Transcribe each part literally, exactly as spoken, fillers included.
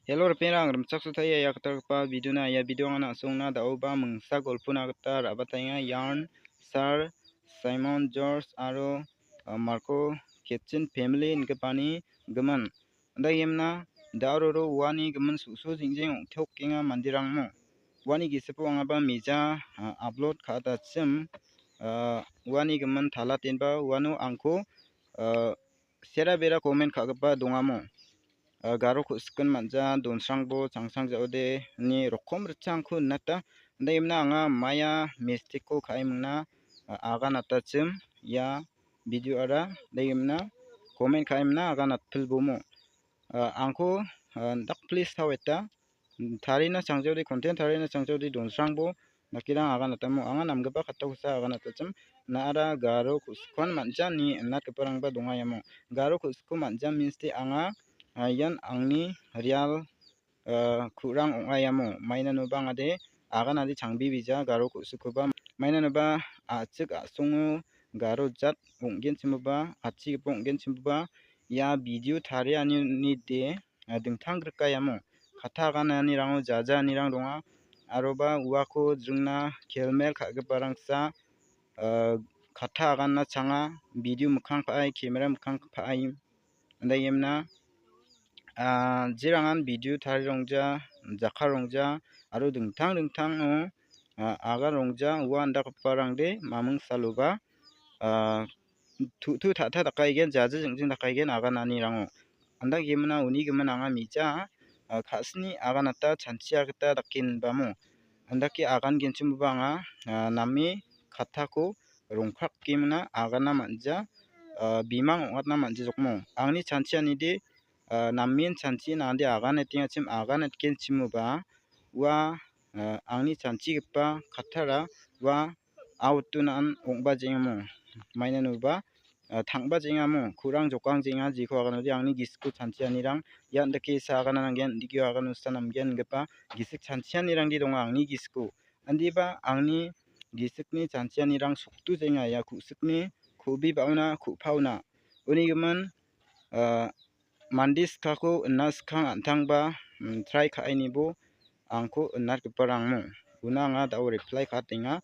Hello, ripengrang, rimchaksotaia ia gitalgipa videona, ia videoan an·songna da·oba mingsa golpona gita ra·bataenga. Ian Sir Simon George aro, ah, Marco Kitchen family inggipani gimin. Andaimna da·roro uani gimin su·su jingjeng ong·teokenga manderangmo. Uani gisepo angaba mija, ah, upload ka·atachim, ah, uani gimin talatenba uano angko, ah, sera bera komen ka·gipa dongamo. Ah, garo ku·sikin man·ja, donsrangbo changsang ja·ode ine rokom ritchangko innata. Andaimna anga maia mistake-ko ka·e mingna, ah, aganatachim ia videoara. Andaimna komen ka·e mingna aganatpilbomo. Ah, angko, ah, dak please taweta. Tarina changjaode, content tarina changjaode donsrangbo dakirang aganatamo. Anga namgipa kattakosa aganatachim. Na·ara garo ku·sikon man·ja ine innatgiparangba donga iamo. Garo ku·siko man·ja means de anga, ah, ian angni real, ah, ku·rang ong·a iamo. Mainanoba angade aganade changbibija garo ku·sikoba. Mainanoba a·chik a·songo garo jat ong·genchimoba, a·chigipa ong·genchimoba ia video tarianide, ah, dingtang grika iamo. Katta agananirango jaja anirang donga. Aroba uako jringna kelmel ka·giparangsa, ah, katta aganna changa, video mikkang pa·ai, camera mikkang pa·ai. Andaimna, ah, jerangan video tarirongja, jakkalrongja, aro dingtang dingtango, ah, aganrongja, ua andakgiparangde maming saloba, ah, tu·tu ta·ta dakaigen, jaji jingjing dakaigen agananirango. Andagimin uni gimin anga mija, ah, ka·sini aganata chanchia gita dakenbamo. Andake agangenchimoba anga, ah, name kattako rongkrakgimina agana man·ja, ah, bimang ong·atna man·jajokmo. Angni chanchianide, ah, namen chanchien ande aganetengachim aganetgenchimoba ua, ah, angni chanchigipa kattara ua autunan ong·bajengamo. Mainanoba, ah, tang·bajengamo, ku·rang jokangjenga jeko aganode angni gisiko chanchianirang ian dake sa agana nanggen, indikio aganosa namgen ingipa gisik chanchianirangde donga angni gisiko. Indiba angni gisikni chanchianirang sokdujenga ia ku·sikni ku·bibaona ku·paona. Uni gimin, ah, mande sikako ina skang an·tangba, mm, try ka·anibo angko inatgiparangmo. Una anga da·o reply ka·atenga.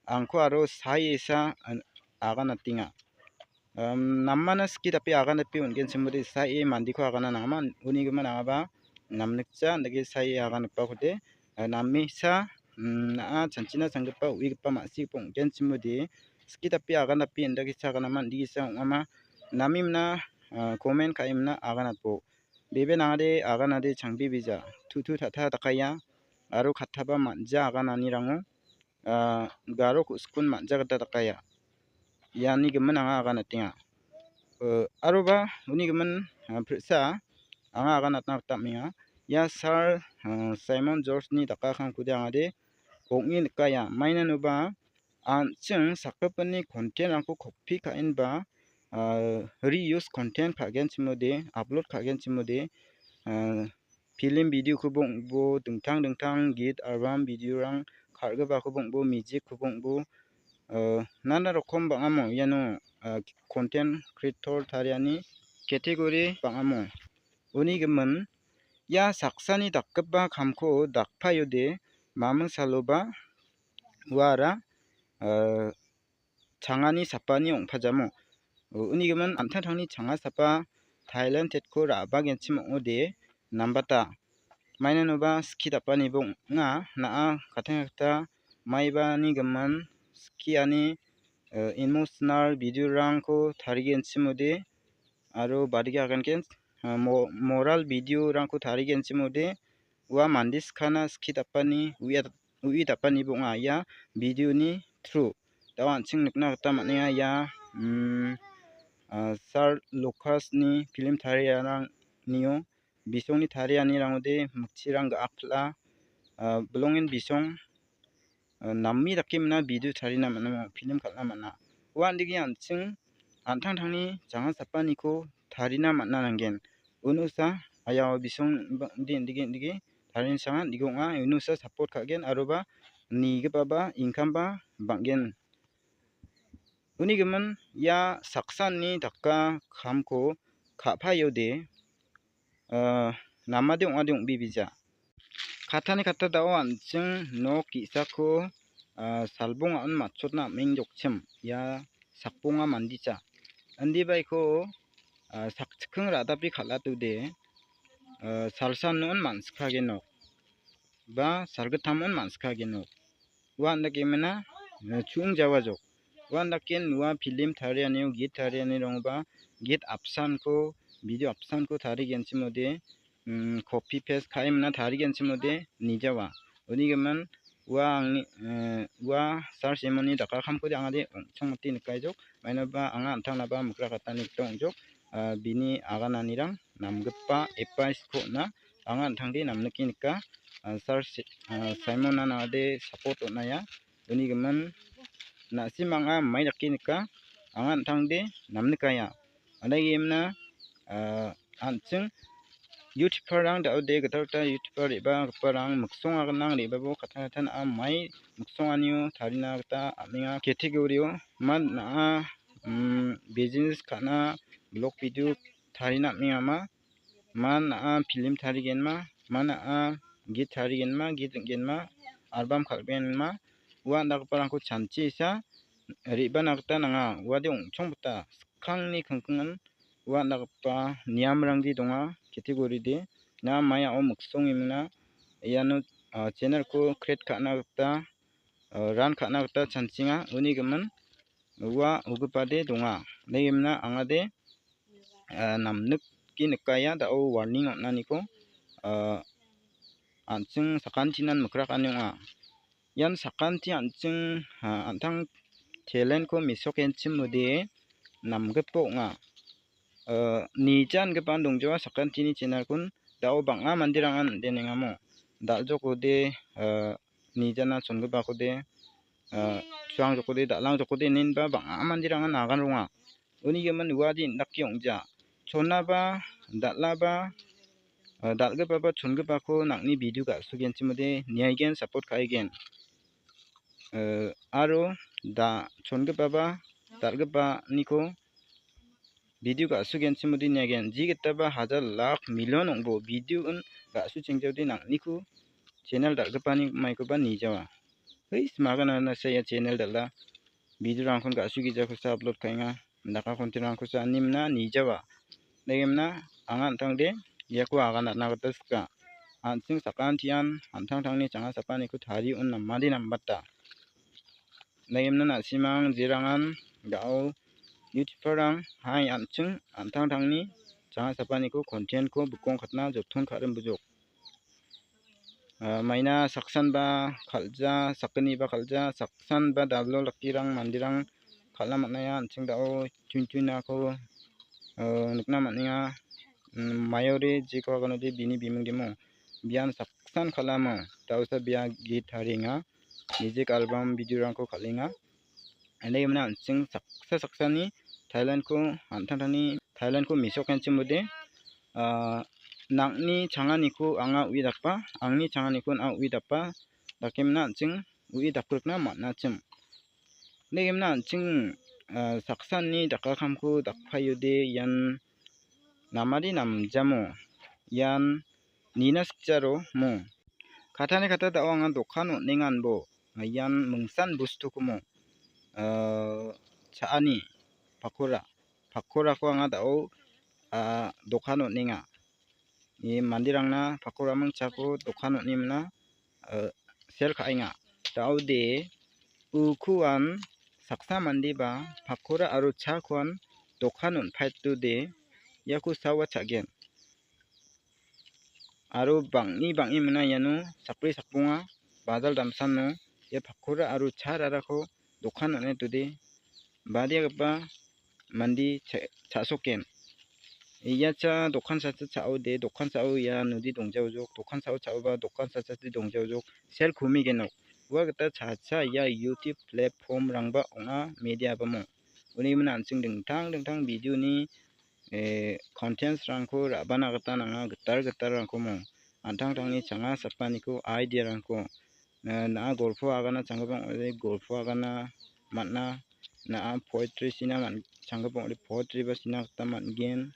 Angko aro sae esa an-, aganatenga. Em, namana skie tape agan tape on·genchimode sae mandeko agana nangama. Uni gimin angaba namnikja dake sae aganipakode, eh, namisa, mm, na·a chanchina changgipa uigipa ma·siko on·genchimode skie tape agan tape indakesa aganama indakesa ong·ama. Namimna, ah, komen ka·imna aganatbo. Bebe nangade aganade changbibija. Tu·tu ta·ta dakaia. Aro kattaba man·ja agananirango, ah, garo ku·sikon man·ja gita dakaia. Iani gimin anga aganatenga. Eh, aroba uni gimin, ah, pri·sa anga aganatna gita am·enga. Ia Sir, ah, Simon George-ni dakakangkode angade ong·e nikaia. Mainanoba an·ching sakgipinni content-rangko copy ka·enba, ah, reuse content ka·genchimode, upload ka·genchimode, ah, film video-koba ong·bo, dingtang dingtang git album video-rang ka·gipakoba ong·bo, music-koba ong·bo, ah, nana rokom bang·amo iano, ah, content creator tariani category bang·amo. Uni gimin, ia saksani dakgipa kamko dakpaode maming saloba uara, ah, changani sapani ong·pajamo. U-, uni gimin an·tangtangni changa sapa talented-ko ra·bagenchim ong·ode nambata. Mainanoba skie dapanibo ong·a, na·a katengakta maibani gimin skiani, eh, emotional video-rangko tarigenchimode aro badike agangen, eh, mo-, moral video-rangko tarigenchimode ua mande skana skie dapani uia-, u·e dapaniba ong·a ia video-ni through. Da·o an·ching nikna gita man·enga ia, mm, ah, Sir Lucas-ni film tariarangnio bisongni tarianirangode mikchirang ga·akpil·a, ah, bilongen bisong, ah, name dake man·a video tarina man·a, film kal·na man·a. Ua an·deke an·ching an·tangtangni changa sapaniko tarina man·a nanggen. Unosa ayao bisong ba-, inde indege indege tarinisanga indege ong·a. Unosa support ka·gen aroba nigipaba income-ba bang·gen. Uni gimin ia saksani daka kamko ka·paode, ah, namade ong·ade ong·bebija. Katani kata da·o an·ching nok ge·sako, ah, salbong a·on matchotna am·eng jokchim. Ia sakbonga mandija. Indibaiko, ah, sakchikking ra·dape kal·atode, ah, salsanon man·sikagenok. Ba salgittamon man·sikagenok. Ua andakemina, eh, chu·ong jawajok. Ua andaken ua film tarianio, git tarianirangba git apsanko, video apsanko tarigenchimode, mm, copy paste ka·emina tarigenchimode nijawa. Unigimin ua angni, eh, ua sar semoni dakkalkamkode angade ong·chongmite nikaijok. Mainoba anga an·tangnaba mikrakatani gita ong·jok. Ah, bini agananirang namgipa advice-ko on·a. Anga an·tangde namnike nika. Ah, sar Si-, ah, Simon-an angade support on·aia. Unigimin na·sim anga mai dake nika. Anga an·tangde namnikaia. Adaigimna, ah, an·ching YouTuber-rang da·ode gital gital YouTuber re·bagiparang miksonga gnang re·babo katang katang a mai miksonganio tarina gita am·enga category-o. Man na·a, mm, business ka·na blog video tarina am·engama. Man na·a film tarigenma, man na·a git tarigenma, git ring·genma, album kal·genma, ua an·dakgiparangko chanchisa re·bana gita nanga. Uade ong·chongbota skangni kingkingen ua an·dakgipa niamrangde donga, category-de. Na maiao miksonge mingna iano, ah, channel-ko create ka·na gita, ah, run ka·na gita chanchinga. Uni gimin ua ogipade donga. Uni gimin angade, ah, namnike nikaia da·o warning on·aniko, ah, an·ching sakantinan mikrakani ong·a. Ian sakanti an·ching, ah, an·tang talent-ko mesokenchimode namgipa ong·a. Ah, nija an·gipan dongjawa sakantini channel-kon da·o bang·a manderangan on·denengamo. Dal·jokode, ah, nijana chongipakode, ah, suangjokode, dal·angjokode inenba bang·a manderangan agan ronga. Uni gimin uade indake ong·ja. Chonaba, dal·aba, ah, dal·gipaba, chongipako nang·ni video ga·sugenchimode niaigen, support ka·aigen. Eh, aro da-, chongipaba, dal·gipaniko video ga·sugenchimode niaigen. Jigitaba hajar, lak, million ong·bo, video-on ga·suchengjaode nang·niko channel dal·gipani maikoba nijawa. Hei, smaganarangsa ia channel dal·a. Video-rangkon ga·sugijakosa upload ka·enga. Daka content-rangkosa animna nijawa. Degimna anga an·tangde iako aganatna gita sika. An·ching sakantian an·tangtangni changa sapaniko tarion namade nambata. Degimna na·simang jerangan ga·o YouTuber-rang hai an·ching an·tangtangni changa sapaniko content-ko bikongkatna joton ka·rimbujok. Ah, maina saksanba kal·ja, sakgniba kal·ja, saksanba dablo lakkirang manderang kal·na man·aia, an·ching da·o chunchunako, ah, nikna man·enga. Mm, maiode jeko aganode bini bimung demo. Bian saksan kal·amo, da·osa bia git tarienga, music album video-rangko kal·enga. Ande gimina an·ching saksa saksani talent-ko an·tangtangni talent-ko mesokenchimode, ah, nang·ni changaniko anga u·idakba, angni changaniko anga u·idakba, dakemina an·ching u·idakrikna man·achim. Ande gimina an·ching, ah, saksani dakkalkamko dakpaiode ian namade namjamo, ian nina sikjaro mo. Katani kata da·o anga dokan on·enganbo. Ian mingsan bostukomo, ah, cha·ani pakora. Pakorako anga da·o, ah, dokan on·enga. Ia manderangna pakoraming chako dokan on·emina, ah, sel ka·enga. Da·ode ukoan saksa mandeba pakora aro chakoan dokan on·paetode iako sawa cha·gen. Aro bang·e bang·e mina iano sakbri sakbonga bajal damsano ia pakora aro cha rarako dokan on·e dode badiagipa mande cha-, cha·soken. Ia cha dokan sa·cha cha·ode, dokan sa·o ia node dongjaojok, dokan sa·o cha·oba dokan sa·chati dongjaojok, sel kumigenok. Ua gita cha·cha ia YouTube platform-rangba ong·a, media-ba ong·a. Uni gimin an·ching dingtang dingtang video-ni, eh, contents-rangko ra·bana gita nanga, gital gitalrangko mong. An·tangtangni changa sapaniko, idea-rangko, eh, na·a golpo agana changgipa ong·ode golpo agana man·a, na·a poetry sina man-, changgipa ong·ode poetry-ba sina gita man·gen.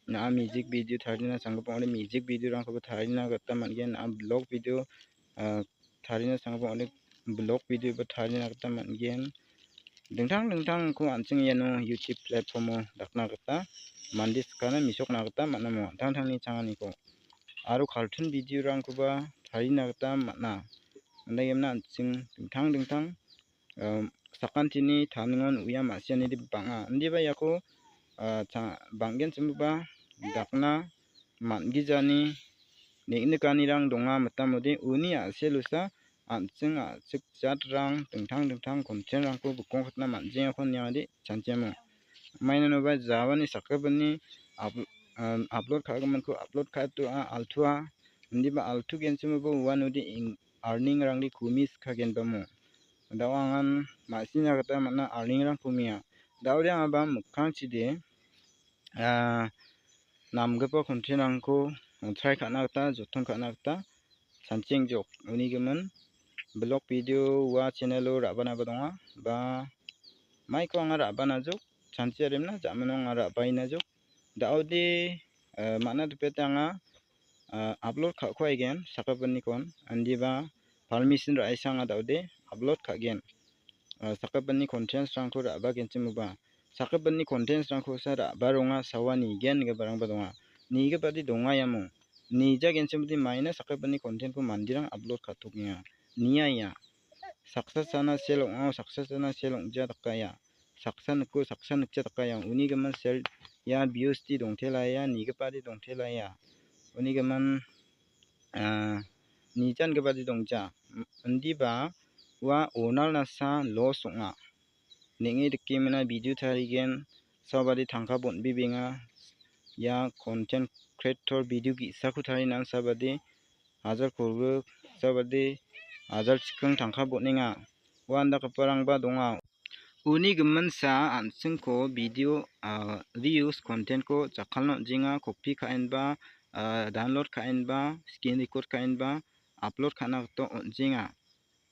na·a music video tarina sanggipa ong·ode music video-rangkoba tarina gita man·gen. Na·a blog video, ah, tarina sanggipa ong·ode blog video-ba tarina gita man·gen. Dingtang dingtangko an·ching iano YouTube platform-o dakna gita mande sakgna mesokna gita man·amo, an·tangtangni changaniko. Aro cartoon video-rangkoba tarina gita man·a. Andagemna an·ching dingtang dingtang, um, sakantini taningon uia ma·sianidi bang·a. Indiba iako, ah, cha-, bang·genchimgipa dakna man·gijani neng·nikanirang donga mitamode uni a·selosa an·ching a·chik jatrang dingtang dingtang content-rangko bikongkatna man·jengako niangade chanchiamo. Mainanoba jawani sakgipinni up-, um, upload ka·giminko upload ka·atoa, altua. Indiba altu genchimoba uanode ing-, earning-rangde kumis ka genbamo. Da·o angan ma·sina gita man·a earning-rang kumia. Da·ode angaba mikkangchide, ah, namgipa content-rangko try ka·na gita, joton ka·na gita chanchiengjok. Uni gimin blog video ua channel-o ra·banaba donga, ba maiko anga ra·banajok, chanchiaremna ja·mano anga ra·baenajok. Da·ode, eh, man·a dipete anga, eh, upload ka·kuaigen sakgipinnikon, indiba permission ra·esa anga da·ode upload ka·gen. Eh, sakgipinni contents-rangko ra·bagenchimoba. Sakgipinni contents-rangkosa ra·baronga saua nigen giparangba donga. Nigipade donga iamo. Nijagenchimode maina sakgipinni content-ko manderang upload ka·tokenga. Nia ia. Saksa sana sel ong·a, saksa sana sel ong·ja dakaia. Saksa niko, saksa nikja dakaia. Uni gimin sel ia views-ti dongtelaia, nigipade dongtelaia. Uni gimin, ah, nijangipade dongja. Indiba ua owner-nasa loss ong·a. Neng·e dikemina video tarigen, saobade tangka bon·bibenga. Ia content creator video ge·sako tarinan saobade hajar kolgrik, saobade hajar chikkring tangka bon·enga. Ua indakgiparangba donga. Uni giminsa an·chingko video, ah, reuse content-ko jakkalna on·jenga, copy ka·enba, ah, download ka·enba, screen record ka·enba, upload ka·na gita on·jenga.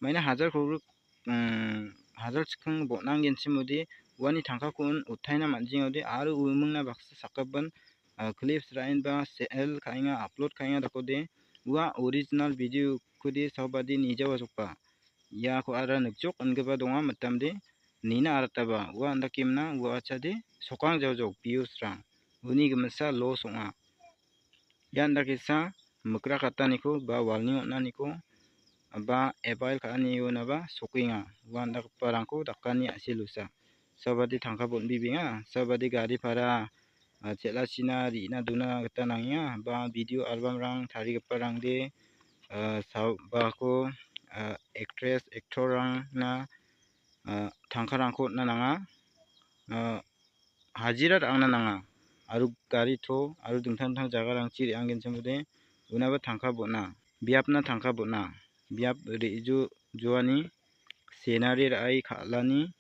Maina hajar kolgrik, mm, hajar chikkring bon·anggenchimode uani tangkakon utaina man·jengode aro umingna baksa sakgipin, ah, clips ra·enba sel ka·enga, upload ka·enga dakode ua original video-kode saobade nijawa jokba. Iako ara nikjok ingipa donga mitamde nina arataba ua indakemna ua achade sokang jaojok views-rang. Uni giminsa loss ong·a. Ia indakesa mikra kataniko ba walni on·aniko ba avail ka·anionaba sokenga. Ua indakgiparangko dakani a·selosa. Saobade tangka bon·bibenga, saobade gari para, ah, chel·achina re·na dona gita nangenga. Ba video album-rang tarigiparangde, ah, saobako, ah, actress, actor-rangna, ah, tangkarangko on·na nanga. Ah, hajira ra·angna nanga. Aro gari to, aro dingtang dingtang jagarangchi re·anggenchimode unaba tangka bon·a. Biapna tangka bon·a. Biap re·jo-, joani, senari ra·e kal·ani,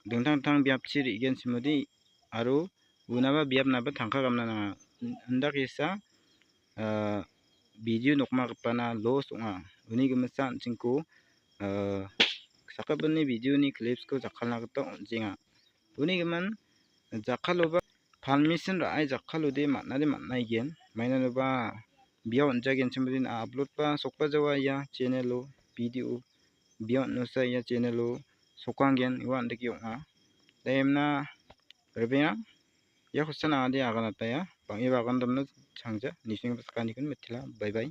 dingtang dingtang biapchi re·genchimode aro unaba biapnaba tangka gamna nanga. Indakesa, ah, video nokmagipana loss ong·a. Uni giminsa an·chingko, ah, sakgipinni video-ni clips-ko jakkalna gita on·jenga. Uni gimin jakkaloba permission ra·e jakkalode man·ade man·aigen. Mainanoba bia on·jagenchimode na upload-ba sokbajawa ia channel-o video bia on·osa ia channel-o sokanggen ua indake ong·a. Daimna rebenga ia kosan angade aganataia. Bang·e bagandamna changja. Nisenggipa sakanikon mitela. Bye bye.